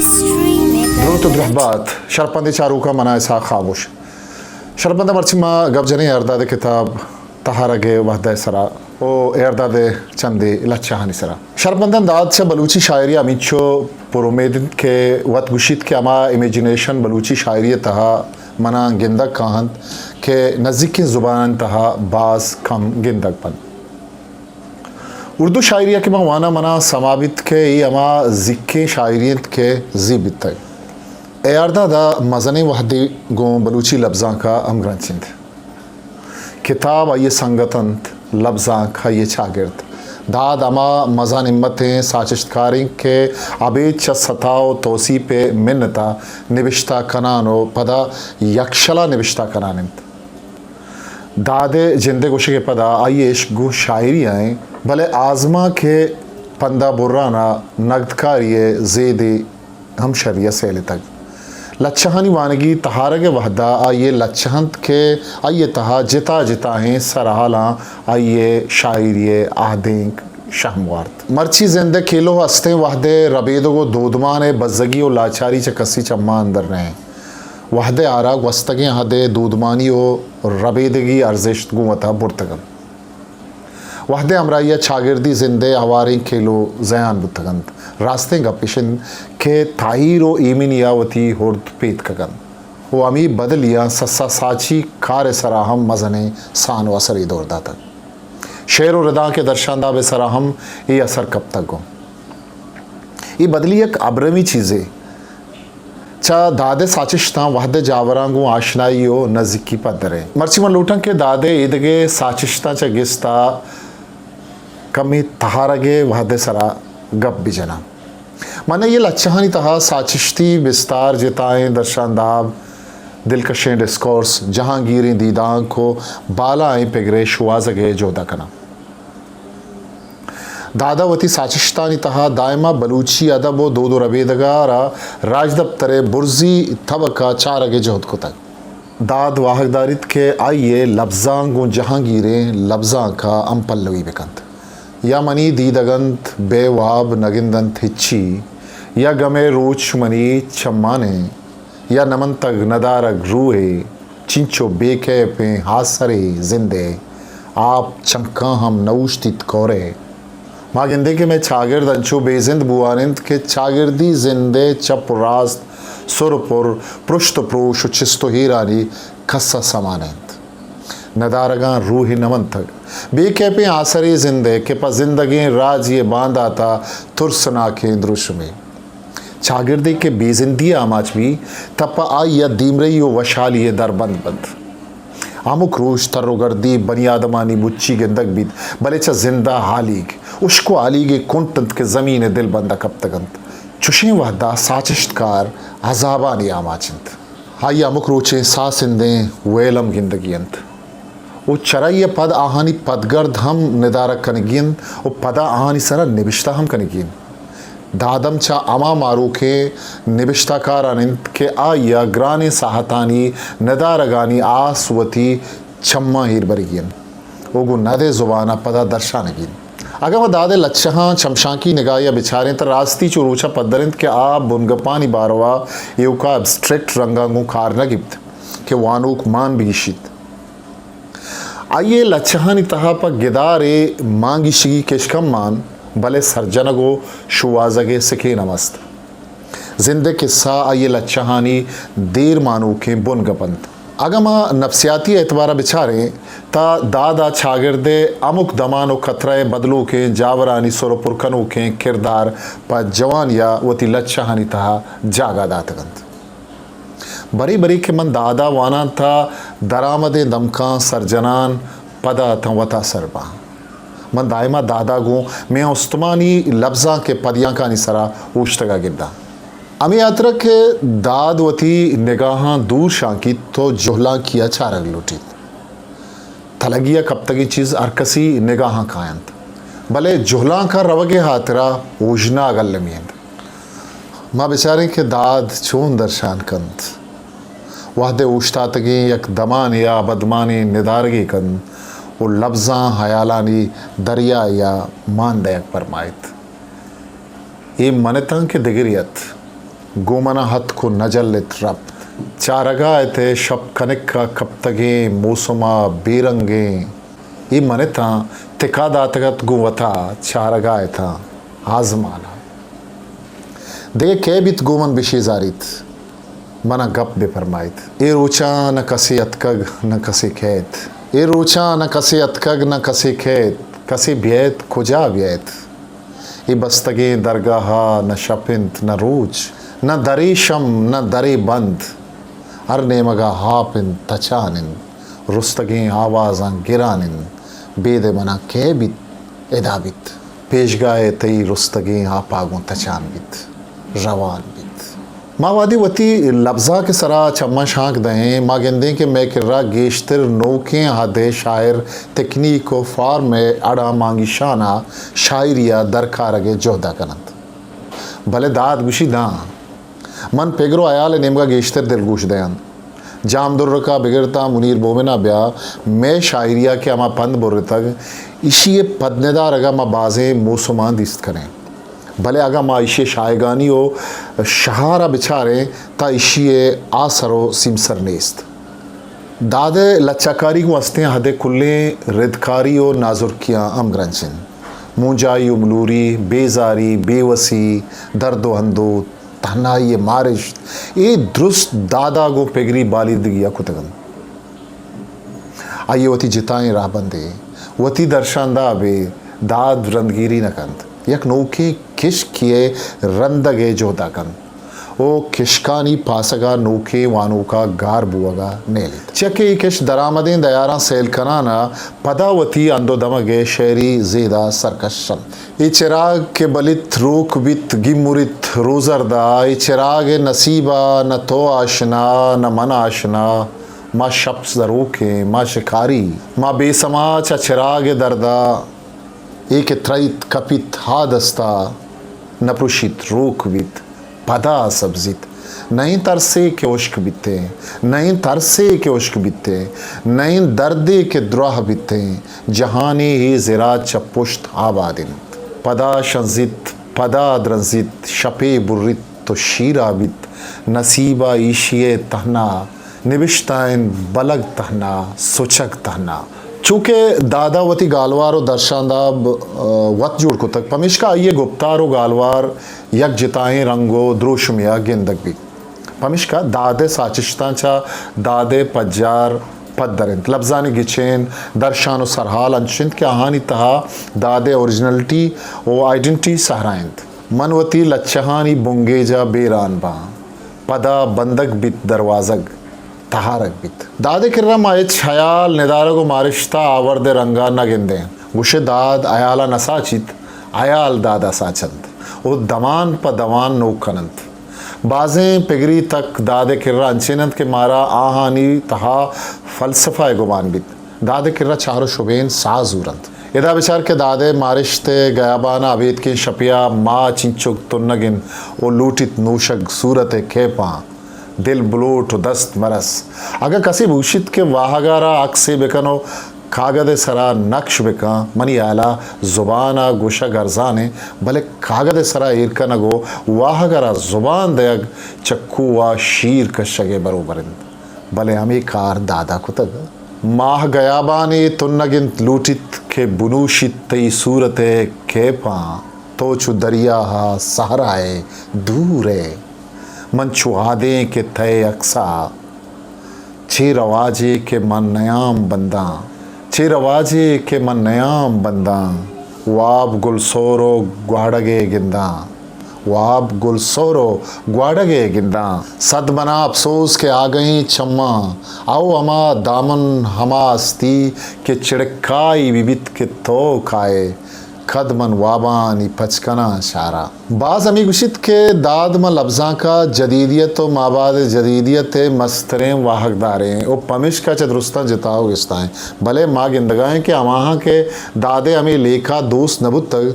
دروت و درہبات، شرپندیں چاروکاں، من آں اسحاق خاموش۔ شرپنداں، مرچی ما گپ جنیں اے ارداد ءِ کتاب تہارگ ءِ وہد ءِ سرا و اے ارداد ءِ چندے لچہانی سرا۔ شرپنداں، داد چہ بلوچی شاعری ءَ ہمینچو پر امید انت کہ وت گوشیت کہ ہما امیجنیشن بلوچی شاعری ءِ تہا منا گندگ کاہنت کہ نزیکیں زبانانی تہا باز کم گندگ بنت۔ اردو شاعری ءَ کہ من واناں، منا سما بیت کہ اے ہما زیکیں شاعری انت کہ زی بیتگ۔ اے ارداد ءَ مزنیں وہدے گوں بلوچی لبزانک ءَ ہمگرنچ انت۔ کتاب آئی ءِ سنگت انت، لبزانک آئی ءِ چاگرد۔ داد ہما مزن ہمتیں ساچشتکاریں کہ ابید چہ ستا و توسیپ ءِ منت ءَ نبشتہ کنان و پدا یکشلا نبشتہ کنان انت۔ داد ءِ جند ءِ گوشگ ءَ پدا آئی ءِ عشق گوں شاعری ءَ انت، بلے آزمانک ءِ پندا بران ءَ نگدکاری ءِ زیدے ہم شری ءَ سیلتگ۔ لچہانی وانگی تہارگ ءِ وہد ءَ آئی ءِ لچہ انت کہ آئی ءِ تہا جتا جتائیں سرحالاں آئی ءِ شاعری ءِ اہدینک شہم وارت۔ مرچی زند ءِ کیلو ءَ استیں وہد ءِ ربیدگ و دودمان ءِ بزگی و لاچاری چہ کسی چماں اندر نہ انت۔ وہد ءِ آرا گوستگیں اہد ءِ دودمانی و ربیدگی ارزشت گوں وتا برتگ انت۔ وہد ءِ ہمراہی ءَ چاگردی زند ءِ ہواریں کیلو زیان بوتگ انت۔ راستیں گپ اش انت کہ تاہیر و ایمنی ءَ وتی ہرد پیتکگ انت و ہمے بدلی ءَ سسا ساچی کار ءِ سرا ہم مزنیں سان و اثرے دور داتگ۔ شعر و ردانک ءِ درشانداب ءِ سرا ہم اے اثر کپتگ گوں۔ اے بدلی یک ابرمی چیزے۔ چہ داد ءِ ساچشتاں وہد ءِ جاوراں گوں آشنائی و نزیکی پدریں۔ مرچی من لوٹاں کہ داد ءِ ایدگہ ساچشتاں چہ گستا کمے تہارگ ءِ وہد ءِ سرا گپ بجناں۔ من اے لچہانی تہا ساچشتی بستار، جتائیں درشانداب، دلکشیں ڈسکورس، جہانگیریں دیدانک و بالائیں پگرے شوہازگ ءِ جہد ءَ کناں۔ داد ءَ وتی ساچشتانی تہا دائما بلوچی ادب و دود و ربیدگ ءَ را راجدپتر ءِ برزی تبک ءَ چارگ ءِ جہد کتگ۔ داد واہگ داریت کہ آئی ءِ لبزانک گوں جہانگیریں لبزانک ءَ ہمپلوی بکنت۔ یا منی دیدگ انت بے واب نگندنت ہچی، یا گم ءِ روچ منی چمانیں، یا نمنتگ ندارگ روحے، چنچو بے کیپیں آسرے زندے، آپ چنکاں ہم نہ اوشتیت کورے۔ ما گندیں کہ مئے چاگرد انچو بے زند بوان انت کہ چاگردی زند ءِ چپ و راست، سر و پر، پرشت و پروش و چست و ایرانی کس ءَ سما نہ انت۔ ندارگاں روحے نہ منتگ۔ بے کیپیں آسرے زندے کہ پہ زندگیں راجی ءِ باندات ءَ ترسناکیں دروشمے۔ چاگردے کہ بے زندی ءَ آماچ بی، تہ پہ آئی ءَ دیمرئی و وشحالی ءِ در بند بنت۔ ہمک روچ تر و گردی بنی آدمانی مچی گندگ بیت، بلے چہ زند ءَ ہالیگ، ہشک و ہالیگے کنٹ انت کہ زمین ءِ دل بند ءَ کپتگ انت۔ چشیں وہد ءَ ساچشتکار عذابانی آماچ انت۔ آئی ءَ ہمک روچیں ساہ سندیں ویل ہم گندگی انت۔ و چرائی ءَ پد آہانی پدگرد ہم ندارگ کنگی انت و پدا آہانی سرا نبشتہ ہم کنگی انت۔ دادم چہ ہما ماروکیں نبشتہ کاران انت کہ آئی ءَ گرانیں ساہتانی ندارگانی آس وتی چماں ایر برگی انت و گوں ندئے زبان ءَ پدا درشانگی انت۔ اگاں ما داد ءِ لچہاں چمشانکی نگاہے ءَ بچاریں تہ راستی چو روچ ءَ پدر انت کہ آ بنگپانی باروا ایوکا ابسٹریکٹ رنگاں گوں کار نہ گپت کہ وانوک مان بگیشیت۔ آئی ءِ لچہانی تہا پہ گدارے مانگیشگی کشکم مان، بلے سرجنگ و شوہازگ ءِ سکین ہم است۔ زند ءِ کسہ آئی ءِ لچہانی دیر مانوکیں بنگپ انت۔ اگاں ما نفسیاتی اعتبار ءَ بچاریں، تہ داد ءَ چاگرد ءِ ہمک دمان و کترہ ءِ بدلوکیں جاورانی سر و پر کنوکیں کردار پہ جوانی ءَ وتی لچہانی تہا جاگہ داتگ انت۔ برے برے کہ من داد ءَ واناں تہ درآمدیں دمکاں سرجنان، پدا تاں وتا سر باں۔ من دائما داد ءَ گوں میاں استمانی لبزانک ءِ پدیانکانی سرا اوشتگ ءَ گنداں۔ ہمے ہاترا کہ داد وتی نگاہاں دور شانکیت تو جہلانکی ءَ چارگ لوٹیت۔ تلگی ءَ کپتگیں چیز ہرکسی نگاہاں کاینت، بلے جہلانک ءَ روگ ءِ ہاترا اوژناگ المی انت۔ ما بچاریں کہ داد چون درشان کنت۔ وہدے اوشتاتگیں یک دمانے ءَ ابدمانیں ندارگے کنت و لبزاں ہیالانی دریائے ءَ مان دئیگ پرمائیت۔ اے من اتاں کہ دگرے ات؟ گوں من ءَ اتک ءُ نہ جلت رپت۔ چارگ ءَ ات ئے شپ کنک ءَ کپتگیں موسم ءَ بے رنگیں۔ اے من اتاں تکا داتگ ات گوں وت ءَ چارگ ءَ اتاں آزمان ءَ۔ دگہ کئے بیت گوں من بشیزاریت، من ءَ گپ بہ پرمائیت۔ اے روچاں نہ کسے اتکگ نہ کسے کئیت۔ اے روچاں نہ کسے اتکگ نہ کسے کئیت۔ کسے بیئیت کجا بیئیت؟ اے بستگیں درگاہ ءَ نہ شپ انت نہ روچ، نہ درے شم نہ درے بند۔ ہر نیمگ ءَ آپ انت، تچان انت، رستگیں آوازاں گران انت۔ بید ءَ من ءَ کئے بیت ادا بیت؟ پیشگاہ ءَ تئی رستگیں آپ ءَ گوں تچان بیت، روان بیت۔ ما وہدے وتی لبزانک ءِ سرا چماں شانک دئیں، ما گندیں کہ مئے کرا گیشتر نوکیں اہد ءِ شاعر تکنیک ءُ فارم ءِ اڑاں مانگیشان ءَ شاعری ءَ درکارگ ءِ جہد ءَ کن انت۔ بلے داد گوشی داں، من پگر ءُ ہیال ءِ نیمگ ءَ گیشتر دلگوش دیاں۔ جام درک ءَ بگر تاں منیر مومن ءَ بیا، مئے شاعری ءَ کہ ہما پند برتگ، ایشی ءِ پد ندارگ ءَ ما بازیں موسماں دیست کنیں۔ بلے اگاں ما ایشی ءِ شاہگانی ءُ شہار ءَ بچاریں، تاں ایشی ءِ آسر ءُ سیمسر نیست۔ داد ءِ لچہ کاری گوں ہستیں اہد ءِ کلیں ردکاری ءُ نازرکیاں ہمگرنچ انت۔ مونجائی ءُ ملوری، بیزاری، بے وسی، درد ءُ اندوہ، تہنائی ءِ مارشت، اے درست داد ءَ گوں پگری بالیدگی ءَ کتگ انت۔ آئی ءَ وتی جتائیں راہبندے، وتی درشاندابے، داد رندگیری نہ کنت، یک نوکیں کشکے ءِ رندگ ءِ جہد ءَ کنت ءُ کشکانی پاسگ ءَ نوکیں وانوک ءَ گار بوگ ءَ نیلیت۔ چیا کہ اے کشک درآمدیں دیاراں سیل کنان ءَ پدا وتی ہند ءُ دمگ ءِ شعری زید ءَ سرکش انت۔ اے چراگ کہ بلیت روک بیت گیمریت روزرد ءَ، اے چراگ ءِ نصیب ءَ نہ تو آشنا نہ من آشنا، ما شپ دروکیں، ما شکاری، ما بے سما چہ چراگ ءِ درد ءَ۔ اے کہ ترئیت کپیت ہا دست ءَ، نہ پروشیت روک بیت۔ پدا سبزیت۔ نہ ایں ترسے کہ ہشک بیتیں، نہ ایں ترسے کہ ہشک بیتیں، نہ ایں دردے کہ دراہ بیتیں، جہانے اے زراج چہ پشت آباد انت۔ پدا شنزیت، پدا درنزیت، شپے بریت تو شیرا بیت۔ نصیب ءَ ایشی ءِ تہنا نبشتہ انت، بلگ تہنا، سچگ تہنا۔ چونکہ داد ءَ وتی گالوار ءُ درشانداب، ءَ، وت جوڑ کتگ، پمیشکا آئی ءِ گپتار ءُ گالوار یک جتائیں رنگ ءُ دروشمے ءَ گندگ بیت۔ پمیشکا داد ءِ ساچشتاں چہ داد ءِ پجار پدر انت۔ لبزانی گچین، درشان ءُ سرحال انچ انت کہ آہانی تہا داد ءِ اوریجنلٹی ءُ آئیڈنٹی سہرا انت۔ من وتی لچہانی بنگیج ءَ بیران باں۔ پدا بندگ بیت دروازگ، تہارگ بیت۔ داد ءِ کرا ما ہچ ہیال، ندارگ ءُ مارشت ءَ آورد ءِ رنگ ءَ نہ گندیں۔ گوشے داد ہیال ءَ نہ ساچیت، ہیال داد ءَ ساچنت ءُ دوان پہ دوان نوک کننت۔ بازیں پگری تک داد ءِ کرا انچین انت کہ مارا آہانی تہا فلسفہ ءِ گمان بیت۔ داد ءِ کرا چار ءُ شبین ساہ زورنت۔ ادا بچار کہ داد ءِ مارشت ءِ گیابان ءَ ابیتکیں شپے ءَ ماہ چنچک تنگ انت ءُ لوٹیت نوشگ صورت ءِ کیپاں۔ دل بلوٹ ءُ دست مرس۔ اگاں کسے بگوشیت کہ واہگ ءَ را عکسے بکن ءُ کاگد ءِ سرا نقش بکن، منی ہیال ءَ زبان ءَ گوشگ ارزان انت، بلے کاگد ءِ سرا ایر کنگ ءُ واہگ ءَ را زبان دئیگ چہ کوہ ءَ شیر کشگ ءِ بروبر انت۔ بلے ہمے کار داد ءَ کتگ۔ ماہ گیابانے تنگ انت، لوٹیت کہ بنوشیت تئی صورت ءِ کیپاں۔ تو چو دریا ءَ صحرا ئے، دور ئے۔ من چو آدیں کہ تئے عکس ءَ۔ چے رواجے کہ من نیام بنداں، چے رواجے کہ من نیام بنداں۔ واب گل سور ءُ گواڑگ ءَ گنداں۔ واب گل سور ءُ گواڑگ ءَ گنداں۔ صد منا افسوس کہ آگہیں چماں، او ہما دامن، ہما ہستی کہ چڑکائی بہ بیت کہ تو کائے، کد من وابانی پچ کناں شارا۔ باز ہمے گوشیت کہ داد ماں لبزانک ءَ جدیدیت ءُ مابعد جدیدیت ءِ مستریں واہگداریں ءُ پمیشکا چہ درستاں جتا ءُ گشتائیں، بلے ما گندگائیں کہ ہماہاں کہ داد ءِ ہمے لیکہ دوست نہ بوتگ،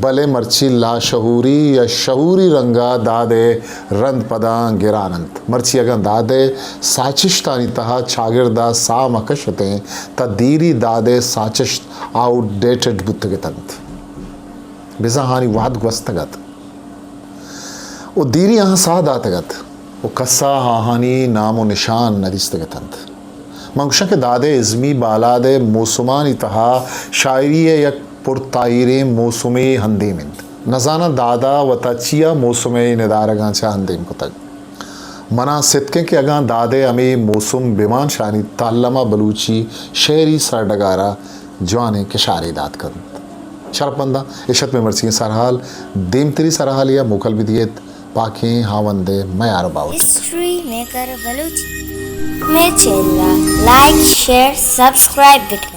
بلے مرچی لاشعوری یا شعوری رنگ ءَ داد ءِ رند پداں گران انت۔ مرچی اگاں داد ءِ ساچشتانی تہا چاگرد ءَ ساہ مہ کشتیں، تہ دیری داد ءِ ساچشت آؤٹ ڈیٹڈ بوتگ اتنت۔ بزاں آہانی وہد گوستگ ات۔ و دیری آہاں ساہ داتگ ات و کسا آہانی نام و نشان نہ دیستگ اتنت۔ من گوشاں کہ داد ءِ ازمی بالاد ءِ موسمانی تہا شاعری ءِ یک پر تاہیریں موسمے ہندیم انت۔ نزاناں دادا وتا چیا موسم ءِ ندارگاں چہ ہندیم کتگ۔ منا ستک انت کہ اگاں داد ءِ ہمے موسم بمان شانیت تہ الما بلوچی شعری سرڈگارا جوانیں کشارے دات کنت۔ شرپمنداں، اش ات مئے مرچیگیں سرحال۔ دیمتری سرحالے ءَ موکل بدیت۔ پاکیں ہاوند ءِ میار و باہوٹ۔ History maker Balochi. مئے چینل ءَ لائک، شیئر، سبسکرائب بکن۔